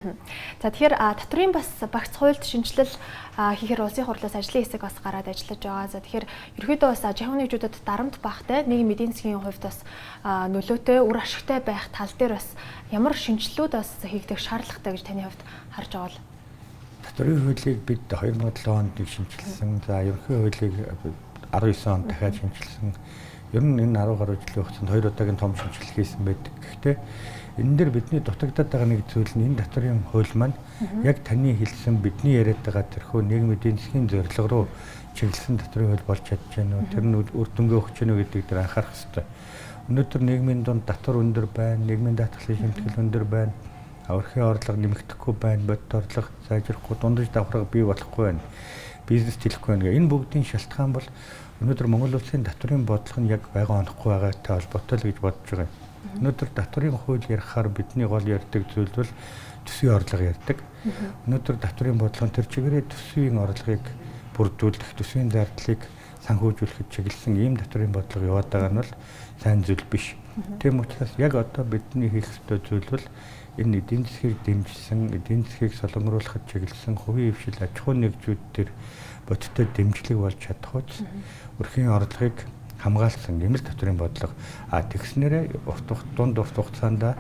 За, тэгэхээр татврын бас багц хуульд шинэчлэл хийхээр улсын хурлаас ажлын хэсэг бас гараад ажиллаж байгаа. За, тэгэхээр ерөнхийдөө бас аж ахуйн нэгжүүдэд дарамт багтай, нийгэм эдийн засгийн хувьд бас нөлөөтэй, үр ашигтай байх тал дээр бас ямар шинэчлэлүүд бас хийгдэх шаардлагатай гэж таны хувьд харж байгаа бол? Татврын хуулийг бид 2007 онд нэг шинэчилсэн. За, ерөнхий хуулийг 19 онд дахиад шинэчилсэн. Ер нь энэ 10 гаруй жилийн хугацаанд хоёр удаагийн том шинэчлэл хийсэн байдаг. Гэхдээ энэ дээр бидний дутагдаад байгаа нэг зүйл нь энэ татврын хууль маань яг таны хэлсэн, бидний яриад байгаа тэрхүү нийгмийн эдийн засгийн зорилго руу чиглэсэн татврын хууль болж чадж байна уу? Тэр нь үр дүнгээ өгч гэнэ үү гэдэг дээр анхаарах хэрэгтэй. Өнөөдөр нийгмийн дунд татвар өндөр байна, нийгмийн даатгалын шимтгэл өндөр байна, өрхийн орлого нэмэгдэхгүй байна, бодит орлого сайжрахгүй, дундаж давхарга бий болохгүй байна, бизнес тэлэхгүй байна гэх. Энэ бүгдийн шалтгаан бол өнөөдөр Монгол улсын татврын бодлого нь яг байгаа онохгүй байгаатай холбоотой л гэж бодож байгаа юм. Өнөөдөр татврын хууль ярихаар бидний гол ярьдаг зүйл бол төсвийн орлого ярьдаг. Өнөөдөр татврын бодлого нь тэр чигээрээ төсвийн орлогыг бүрдүүлэх, төсвийн зардлыг санхүүжүүлэхэд чиглэсэн ийм татврын бодлого яваад байгаа нь бол сайн зүйл биш. Тийм учраас яг одоо бидний хийх ёстой зүйл бол энэ эдийн засгийг дэмжсэн, эдийн засгийг солонгоруулахад чиглэсэн хувийн хвшил, аж ахуйн нэгжүүд төр бодиттой дэмжлэг болж чадах үз өрхийн орлогыг хамгаалсан юм л татврын бодлого. А тэгснээрээ урт дунд урт хугацаанд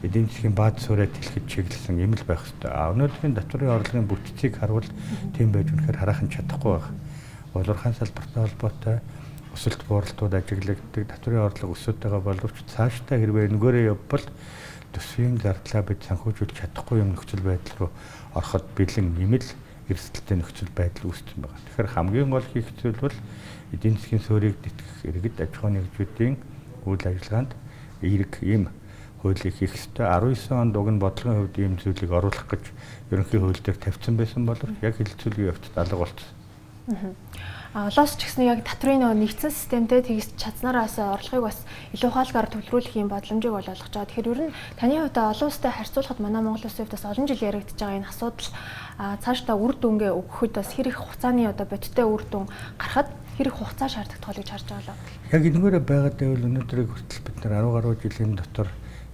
эдийн засгийн бааз суурьаа тэлэхэд чиглэсэн юм л байх ёстой. А өнөөдрийн татврын орлогын бүтцийг харуул тийм байж үнэхээр хараахан чадахгүй байх. Улуурхайн салбартай холбоотой өсөлт бууралтууд ажиглагддаг, татврын орлого өсөд байгаа боловч цаашдаа хэрвээ энэгээрээ явбал төсвийн зардлаа бид санхүүжүүлж чадахгүй юм нөхцөл байдал руу ороход бэлэн юм л эрсдэлтэй нөхцөл байдал үүссэн байгаа. Тэгэхээр хамгийн гол хийх зүйл бол эдийн засгийн суурийг тэтгэх, иргэд аж ахуйн нэгжүүдийн үйл ажиллагаанд эерэг ийм хуулийг хийх ёстой. 19 онд уг нь бодлогын хувьд ийм зүйлийг оруулах гэж ерөнхий хууль дээр тавьсан байсан боловч яг хэлэлцүүлгийн явцад алга болчихсон. Олоос ч гэсэн яг татврын нэгдсэн системтэй тэгс чадснараас орлогыг бас илүү ухаалгаар төвлөрүүлэх юм бодломжийг бол олгож байгаа. Тэгэхээр ер нь таны хувьд олон улстай харьцуулахад манай Монгол улсын хувьд бас олон жил яригдж байгаа энэ асуудал цаашдаа үр дүнгээ өгөхөд бас хэр их хугацааны одоо бодиттой үр дүн гарахад хэр их хугацаа шаардлагатай гэж харж байгаа лээ. Яг энэгээр байгаад байвал өнөөдрийг хүртэл бид нар 10 гаруй жилийн дотор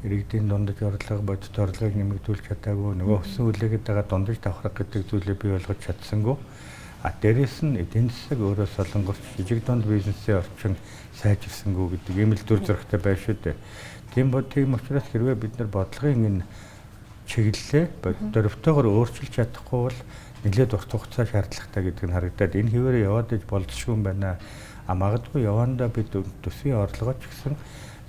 иргэдийн дундаж орлого, бодит орлогыг нэмэгдүүлж чадаагүй, нөгөө өссөн хүлээгээд байгаа дундаж давхарга гэдэг зүйлээ бий болгож чадсангүй. А дээрэс нь эдийн засаг өөрөө солонгорч жижиг дунд бизнесийн орчин сайжирсангүй гэдэг ийм л дүр зурагтай байна шүү дээ. Тийм учраас хэрвээ бид нар бодлогын энэ чиглэлээ дөрвтөөгөр өөрчилж чадахгүй бол нэлээд урт хугацаа шаардлагатай гэдэг нь харагдаад энэ хэвээрээ яваад иж болзошгүй юм байна. А магадгүй явандаа бид төсвийн орлогоо ч гэсэн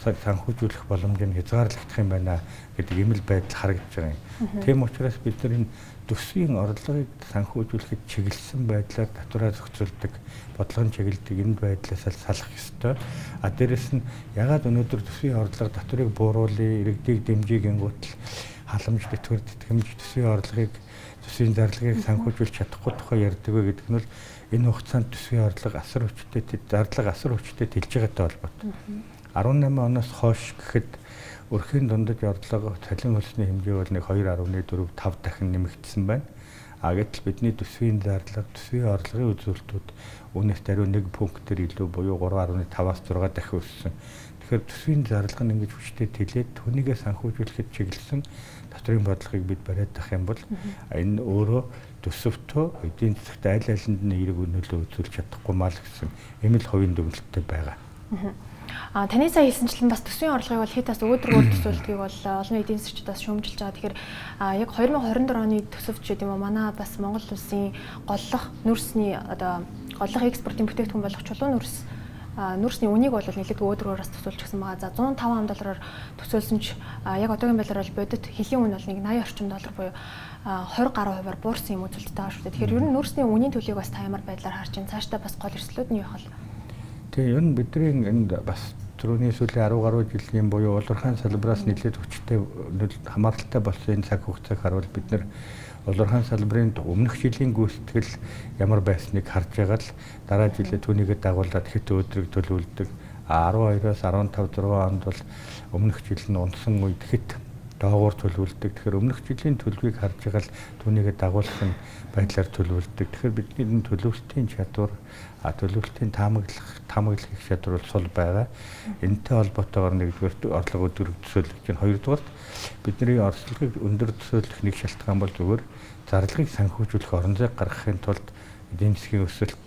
санхүүжүүлэх боломж нь хязгаарлагдах юм байна гэдэг ийм л байдал харагдаж байгаа юм. Тийм учраас бид нар энэ төсвийн орлогыг санхүүжүүлэхэд чиглэсэн байдлаар татвараа зохицуулдаг, бодлогын чиглэдэг энэ байдлаас л салах ёстой. А дээрэс нь ягаад өнөөдөр төсвийн орлого татварыг бууруулъя, иргэдийг дэмжиж гингүүтэл халамж, тэтгэвэр, тэтгэмж, төсвийн орлогыг, төсвийн зарлагыг санхүүжүүлж чадахгүй тухай ярьдаг вэ гэдэг нь бол энэ хугацаанд төсвийн орлого асар хүчтэй, зарлага асар хүчтэй тэлж байгаатай холбоотой. 18 оноос хойш гэхэд өрхийн дундаж орлого цалин хөлсний хэмжээ бол нэг 2.4 5 дахин нэмэгдсэн байна. А гэтэл бидний төсвийн зарлага, төсвийн орлогын үзүүлэлтүүд үүнээс даруй 1 пунктээр илүү буюу 3.5-аас 6 дахин өссөн. Тэгэхээр төсвийн зарлага нь ингэж хүчтэй тэлээд түүнийгээ санхүүжүүлэхэд чиглэсэн татврын бодлогыг бид бариад авах юм бол энэ өөрөө төсөвтөө эдийн засагт аль алинд нь эерэг нөлөө үзүүлж чадахгүй мал гэсэн ийм л хувийн дүгнэлттэй байгаа. Таны сая хэлсэнчлэн бас төсвийн орлогыг бол хэд бас өөдрөгөөр төсөөлдгийг бол олон эдийн засгчид бас шүүмжилж байгаа. Тэгэхээр яг 2024 оны төсөвч гэдэг юм уу, манай бас Монгол улсын голлох нүүрсний одоо голлох экспортын бүтээгдэхүүн болох чулуун нүүрсний үнийг бол нэлээд өөдрөгөөр бас төсөөлж гисэн байгаа. За, 105 ам доллараар төсөөлсөн ч яг одоогийн байдлаар бол бодит хөлийн үн бол нэг 80 орчим доллар буюу 20 гаруй хувиар буурсан юм үзүүлэлттэй байгаа шүү дээ. Тэгэхээр ер нь нүүрсний үнийн төлөвийг бас та ямар байдлаар харж байна? Цаашдаа бас гол эрсдлүүд нь юу байх вэ? Тэгээ ер нь бидний энд бас түрүүний сүүлийн 10 гаруй жилийн буюу улуурхайн салбараас нэлээд хүчтэй хамааралтай болсон энэ цаг хугацааг харуул бид нар улуурхайн салбарын өмнөх жилийн гүйцэтгэл ямар байсныг харж байгаа л дараа жилээ түүнийгээ дагуулад хэд өөдрөг төлөвлөдөг. 12-оос 15 6 онд бол өмнөх жил нь унтсан үед хэд доогуур төлөвлөдөг. Тэгэхээр өмнөх жилийн төлөвийг харж байгаа л түүнийгээ дагуулах нь байдлаар төлөвлөдөг. Тэгэхээр бидний энэ төлөвлөлтийн чадвар, төлөвлөлтийн таамаглах их чадвар бол сул байгаа. Энэтэй холбоотойгоор нэгдүгээр орлого өндөр төсөөлөх чинь, хоёрдугаарт бидний орлогыг өндөр төсөөлөх нэг шалтгаан бол зүгээр зарлагыг санхүүжүүлэх орон зай гаргахын тулд эдийн засгийн өсөлт,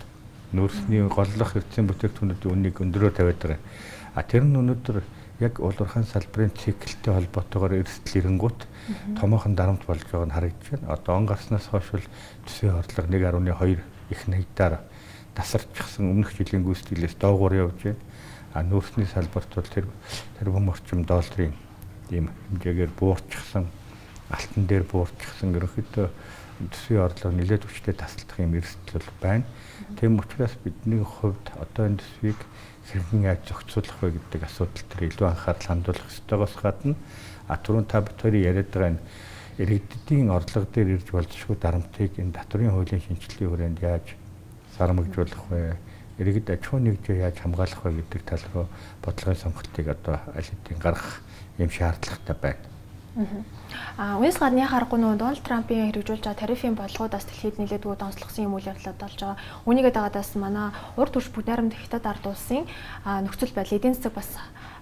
нүүрсний голлох эрдэсийн бүтээгдэхүүнүүдийн үнийг өндөрөөр тавиад байгаа. А тэр нь өнөөдөр яг улуурхайн салбарын циклтэй холбоотойгоор эрсдэл ирэнгүүт томоохон дарамт болж байгааг нь харагдаж байна. Одоо он гарснаас хойш бол төсвийн орлого 1.2 их нэгдээр тасарчихсан, өмнөх жилийн гүйцэтгэлээс доогуур явж байна. А нүүрсний салбарт бол тэр тэрбум орчим долларын ийм хэмжээгээр буурчихсан, алтан дээр буурчихсан, ерөнхийдөө төсвийн орлого нэлээд хүчтэй тасалдах юм эрсдэл бол байна. Тийм учраас бидний хувьд одоо энэ төсвийг хэрхэн яаж зохицуулах вэ гэдэг асуудал төр илүү анхаарал хандуулах ёстойгоос гадна түрүүн та бид хоёрын яриад байгаа энэ иргэдийн орлого дээр ирж болзошгүй дарамтыг энэ татврын хуулийн шинжилгээний хүрээнд яаж сармагжуулах вэ? Иргэд аж ахуй нэгжээ яаж хамгаалах вэ гэдэг тал руу бодлогын сонголтыг одоо аль хэдийн гаргах юм шаардлагатай байна. Үүнээс гадна яхаа аргагүй нөгөө Дональд Трампын хэрэгжүүлж байгаа тарифын бодлогоудаас дэлхийд нэлээдгүй донцлогсон юм үйл явдлууд болж байгаа. Үүнийгээ дагаад бас манай урд төрш бүгд найрамдах Хятад ард улсын нөхцөл байдал эдийн засаг бас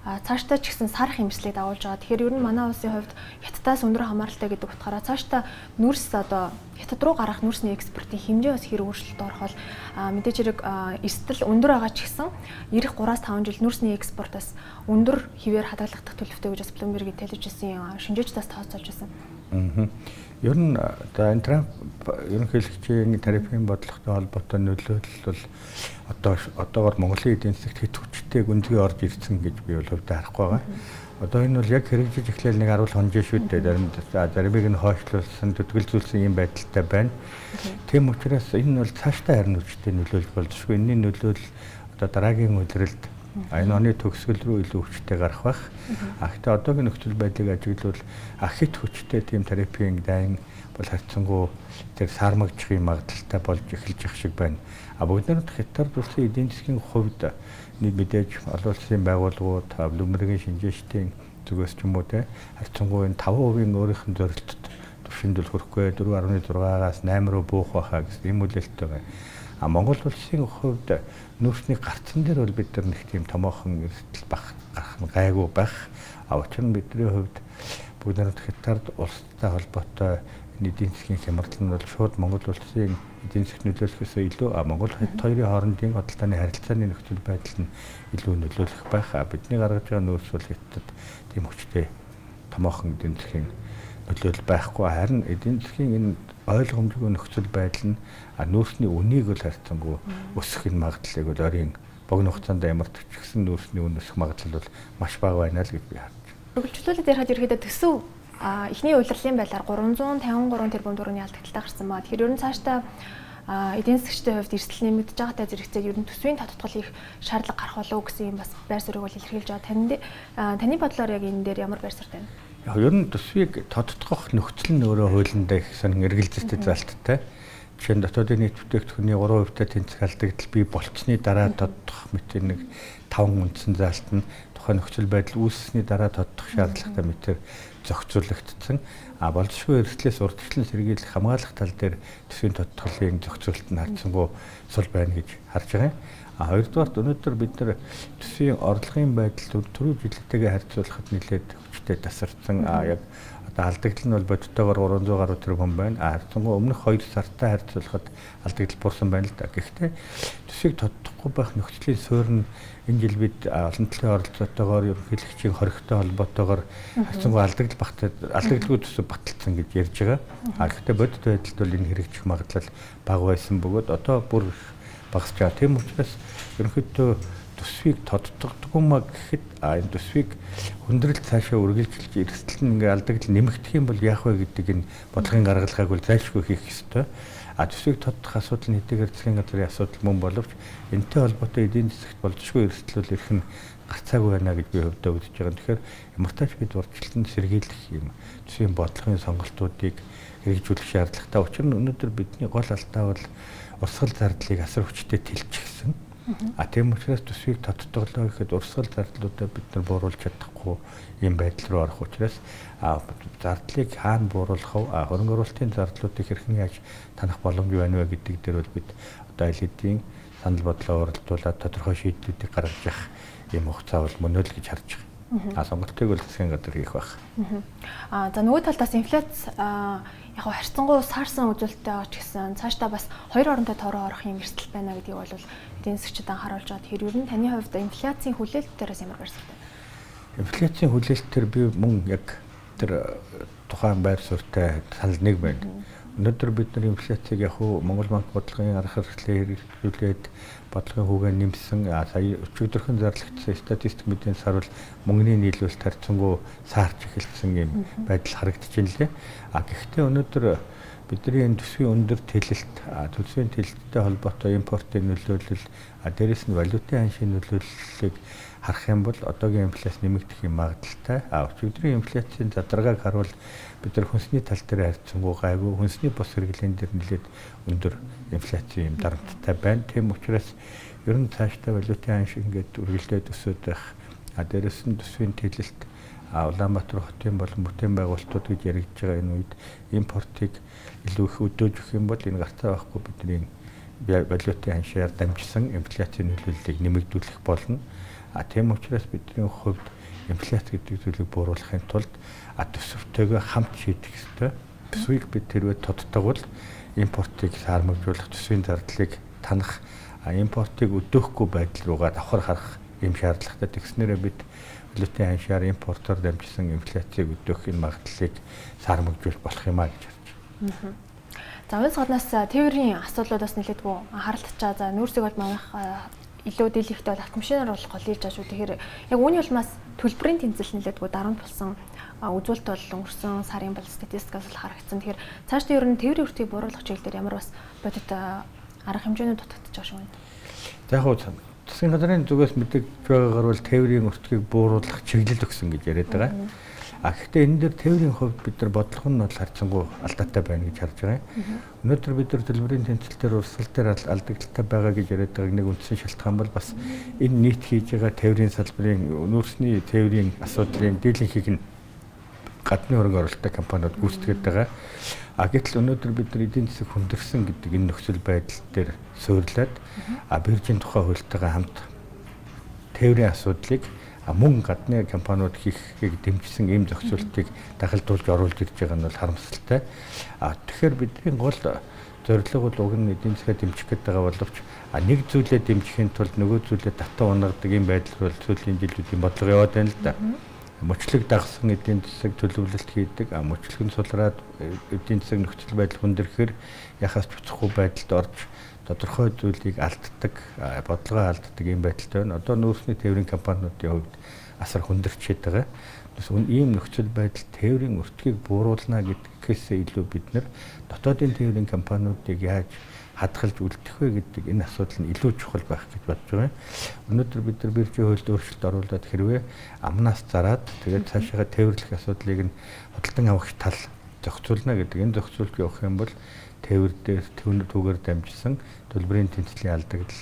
цаашдаа ч гэсэн сарах хэмжлийг дагуулж байгаа. Тэгэхээр ер нь манай улсын хувьд Хятадаас өндөр хамааралтай гэдэг утгаараа цаашдаа нүрс одоо Хятад руу гарах нүрсний экспортын хэмжээ бас хэр өөрчлөлт орох бол мэдээж хэрэг эрсдэл өндөр байгаа ч гэсэн ирэх 3-5 жил нүрсний экспортоос өндөр хэвээр хадгалагдах төлөвтэй гэж бас Bloomberg-ийн телевизийн шинжээчдээс тооцоолж байсан. Ер нь одоо энэ Трамп ерөнхийлөгчийн тарифын бодлоготой холбоотой нөлөөлөл бол одоогор Монголын эдийн засагт хэт хүчтэй гүнзгий орж ирсэн гэж би бол хувьдаа харахгүй байгаа. Одоо энэ бол яг хэрэгжиж эхлээл нэг 10 хонжин шүү дээ. Заримыг нь хойшлуулсан, төдгөлзүүлсэн юм байдалтай байна. Тийм учраас энэ бол цаашдаа харин хүчтэй нөлөөлж болзошгүй. Энэний нөлөөлөл одоо дараагийн улиралд энэ оны төгсгөл рүү илүү хүчтэй гарах байх. А гэхдээ одоогийн нөхцөл байдлыг ажиглавал хэт хүчтэй тийм тарифын дайн бол харьцангуй тэр сармагдчих юм магадлалтай болж эхэлж явах шиг байна. А бүгд нэг Хятад улсын эдийн засгийн хувьд нэг мэдээж олон улсын байгууллагууд, Bloomberg-ийн шинжээчдийн зүгээс ч юм уу те харьцангуй энэ 5% өөрийнх нь зорилтод түвшинд бол хүрэхгүй 4.6-аас 8 руу буух байхаа гэсэн юм үлээлттэй байна. А Монгол улсын хувьд нүүрсний гарцсан дээр бол бид нар нэг тийм томоохон эрсдэл гарах нь гайгүй байх. А учир нь бидний хувьд бүгд нэг Хятад улстай холбоотой энэ эдийн засгийн хямрал нь бол шууд Монгол улсын эдийн засгт нөлөөлөхөөс илүү Монгол Хятад хоёрын хоорондын худалдааны харилцааны нөхцөл байдал нь илүү нөлөөлөх байх. А бидний гаргаж байгаа нүүрс бол Хятад тийм хүчтэй томоохон эдийн засгийн нөлөөлөл байхгүй. Харин эдийн засгийн энэ ойлгомжгүй нөхцөл байдал нь нүүрсний үнийг бол харьцангуй өсөх энэ магадлалыг бол орийн богино хугацаанд ямар ч гэсэн нүүрсний үн өсөх магадлал бол маш бага байна л гэж би харж байна. Үргэлжлүүлээд ярихад ерөөдөө төсөв эхний улирлын байдлаар 353 тэрбум төгрөгийн алдагдaltaй гарсан ба. Тэгэхээр ер нь цаашдаа эдийн засгчдын хувьд эрсдэл нэмэгдэж байгаатай зэрэгцээд ер нь төсвийн тодтгол их шаардлага гарах болов уу гэсэн юм бас байр суурийг бол илэрхийлж байгаа. Таны бодлоор яг энэ дээр ямар байр суурь байна? Яг ер нь төсвийг тодтгох нөхцөл нь өөрөө хуулиндаа их сонин эргэлзээтэй залттай. Жишээ нь дотоодын нийт бүтээгдэхүүний 3% тэнцэх алдагдал бий болцсны дараа тодтох мэт нэг 5 үндсэн заалт нь тухайн нөхцөл байдал үүссэний дараа тодтох шаардлагатай мэтэр зохицуулагдсан. А болзошгүй эрсдлээс урьдчилан сэргийлэх хамгаалах тал дээр төсвийн тодтголын зохицуулалт нь харьцангуй сул байна гэж харж байгаа юм. А хоёрдугаарт өнөөдөр бид нар төсвийн орлогын байдал түрүү жилтэйгээ харьцуулахад нэлээд хүчтэй тасарсан. А яг одоо алдагдал нь бол бодитоогоор 300 гаруй тэрбум байна. А харьцангуй өмнөх 2 сартай харьцуулахад алдагдал буурсан байна л да. Гэхдээ төсвийг тодтохгүй байх нөхцөлийн суурь нь энэ жил бид олон талын оролцоотойгоор ерөнхийлөгчийн хоригтой холбоотойгоор харьцангуй алдагдал багтаад алдагдalгүй төсөв баталсан гэж ярьж байгаа. А гэхдээ бодит байдалд бол энэ хэрэгжих магадлал бага байсан бөгөөд одоо бүр багасч байгаа. Тийм учраас ерөнхийдөө төсвийг тодтогдгүй маа гэхэд энэ төсвийг хүндрэл цаашаа үргэлжилж эрсдэл нь ингээ алдагдал нэмэгдэх юм бол яах вэ гэдэг энэ бодлогын гаргалгааг бол зайлшгүй хийх ёстой. А төсвийг тодтох асуудал нь хэдийгээр засгийн газрын асуудал мөн боловч энэтэй холбоотой эдийн засагт болзошгүй эрсдэл бол ирэх нь гарцаагүй байна гэж би хувьдаа үзэж байгаа. Тэгэхээр ямар тач бид урьдчилан сэргийлэх юм төсвийн бодлогын сонголтуудыг хэрэгжүүлэх шаардлагатай. Учир нь өнөөдөр бидний гол алдаа бол урсгал зардлыг асар хүчтэй тэлчихсэн. А тийм учраас төсвийг тодтоглоо гэхэд урсгал зардлуудаа бид нар бууруулж чадахгүй ийм байдал руу орох учраас зардлыг хаана бууруулах вэ? Хөрөнгө оруулалтын зардлуудыг хэрхэн яаж танах боломж байна вэ гэдэг дээр бол бид одоо аль хэдийн санал бодлоо уралдуулаад тодорхой шийдлүүдийг гаргаж явах ийм хугацаа бол мөн л гэж харж байгаа. Сонголтыг бол засгийн газар хийх байх. За нөгөө талаас инфляц яг харьцангуй саарсан үзүүлэлттэй байгаа ч гэсэн цаашдаа бас хоёр оронтой тоороо орох юм эрсдэл байна гэдгийг бол эдийн засгчид анхааруулж байгаа. Тэгэхээр ер нь таны хувьд инфляцийн хүлээлт дээрээс ямар байр суурьтай? Инфляцийн хүлээлт төр би мөн яг тэр тухайн байр суурьтай санал нэг байна. Өнөөдөр бид нар инфляцийг яг хуу Монгол банк бодлогын арга хэрэгслээ хэрэгжүүлээд бодлогын хүүгээ нэмсэн, сая өчигдөрхөн зарлагдсан статистик мэдээнээс харуул мөнгөний нийлүүлэлт харьцангуй саарч эхэлсэн юм байдал харагдаж байна лээ. Гэхдээ өнөөдөр бидний энэ төсвийн өндөр тэлэлт, төсвийн тэлэлттэй холбоотой импортын нөлөөлөл, дээрэс нь валютын ханшийн нөлөөллийг харах юм бол одоогийн инфляц нэмэгдэх юм магадлалтай. Өчигдрийн инфляцийн задаргааг харуул бид нар хүнсний тал дээр харьцангуй гайгүй, хүнсний бус хэрэглээн дээр нэлээд өндөр инфляцийн юм дарамттай байна. Тийм учраас ер нь цаашдаа валютын ханш ингээд үргэлжлээд өсөд байх. Дээрэс нь төсвийн тэлэлт, Улаанбаатар хотын болон бүтээн байгуулалтууд гэж яригдж байгаа энэ үед импортыг илүү их өдөөж өгөх юм бол энэ гарцаа байхгүй бидний валютын ханшаар дамжсан инфляцийн нөлөөллийг нэмэгдүүлэх болно. Тийм учраас бидний хувьд инфляц гэдэг зүйлийг бууруулахын тулд төсөвтэйгээ хамт шийдэх ёстой. Төсвийг бид тэрвээ тодтогвол импортыг саармагжуулах, төсвийн зардлыг танах, импортыг өдөөхгүй байдал руугаа давхар харах юм шаардлагатай. Тэгснээрээ бид валютын ханшаар импортоор дамжсан инфляцийг өдөөх энэ магадлалыг саармагжуулах болох юм а гэж харж байна. За үүнээс гаднаас тээврийн асуудлуудаас нэлээдгүй анхаарал татчаа. За нүүрсийг бол манайх илүү дийлэхтэй бол автомашинаар бол голлж байгаа шүү. Тэгэхээр яг үүний улмаас төлбөрийн тэнцэл нэлээдгүй дарамт болсон үзүүлэлт бол өнгөрсөн сарын бол статистикаас л харагдсан. Тэгэхээр цаашдаа ер нь тээврийн өртгийг бууруулах чиглэлээр ямар бас бодит арга хэмжээнүүд дутагдчих байгаа шүү. За яг хөө засгийн газрын зүгээс мэдэгдэж байгаагаар бол тээврийн өртгийг бууруулах чиглэл өгсөн гэж яриад байгаа. Гэхдээ энэ дээр тээврийн хувьд бид нар бодлого нь бол харьцангуй алдаатай байна гэж харж байгаа юм. Өнөөдөр бид нар төлбөрийн тэнцэл дээр урсгал дээр алдагдaltaй байгаа гэж яриад байгааг нэг үндсэн шалтгаан бол бас энэ нийт хийж байгаа тээврийн салбарын нүүрсний тээврийн асуудлын дийлэнхийг нь гадны хөрөнгө оруулалттай компаниуд гүйцэтгээд байгаа. Гэтэл өнөөдөр бид нар эдийн засаг хүндэрсэн гэдэг энэ нөхцөл байдал дээр суурлаад биржийн тухай хуультайгаа хамт тээврийн асуудлыг мөн гадны компаниуд хийхийг дэмжсэн ийм зохицуултыг дагалдуулж оруулж ирж байгаа нь бол харамсалтай. Тэгэхээр бидний гол зорилго бол уг нь эдийн засгаа дэмжих гээд байгаа боловч нэг зүйлээ дэмжихийн тулд нөгөө зүйлээ татан унагадаг ийм байдал бол сүүлийн жилүүдийн бодлого яваад байна л да. Мөчлөг дагсан эдийн засаг төлөвлөлт хийдэг. Мөчлөг нь сулраад эдийн засаг нөхцөл байдал хүндрэхээр яхаас ч уцахгүй байдалд орж тодорхой зүйлийг алддаг, бодлогоо алддаг ийм байдалтай байна. Одоо нүүрсний тээврийн компаниудын хувьд асар хүндэрчээд байгаа. Ийм нөхцөл байдал тээврийн өртгийг бууруулна гэдгээс илүү бид нар дотоодын тээврийн компаниудыг яаж хадгалж үлдэх вэ гэдэг энэ асуудал нь илүү чухал байх гэж бодож байгаа юм. Өнөөдөр бид нар биржийн хуульд өөрчлөлт оруулаад хэрвээ амнаас зараад тэгээд цаашаа тээвэрлэх асуудлыг нь худалдан авах тал зохицуулна гэдэг энэ зохицуулт явах юм бол тээвэр дээр түүгээр дамжсан төлбөрийн тэнцлийн алдагдал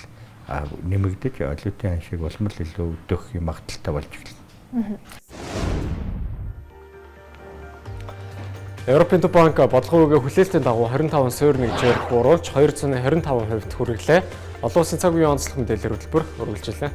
нэмэгдэж валютын ханшийг улам л илүү өдөөх юм магадлалтай болж эхэлнэ. Европын Төв банк бодлогын үгээ хүлээлтийн дагуу 25 суурь нэгжээр бууруулж 225% хүргэлээ. Олон улсын цаг үеийн онцлог мэдээлэлээр хөтөлбөр үргэлжилнэ.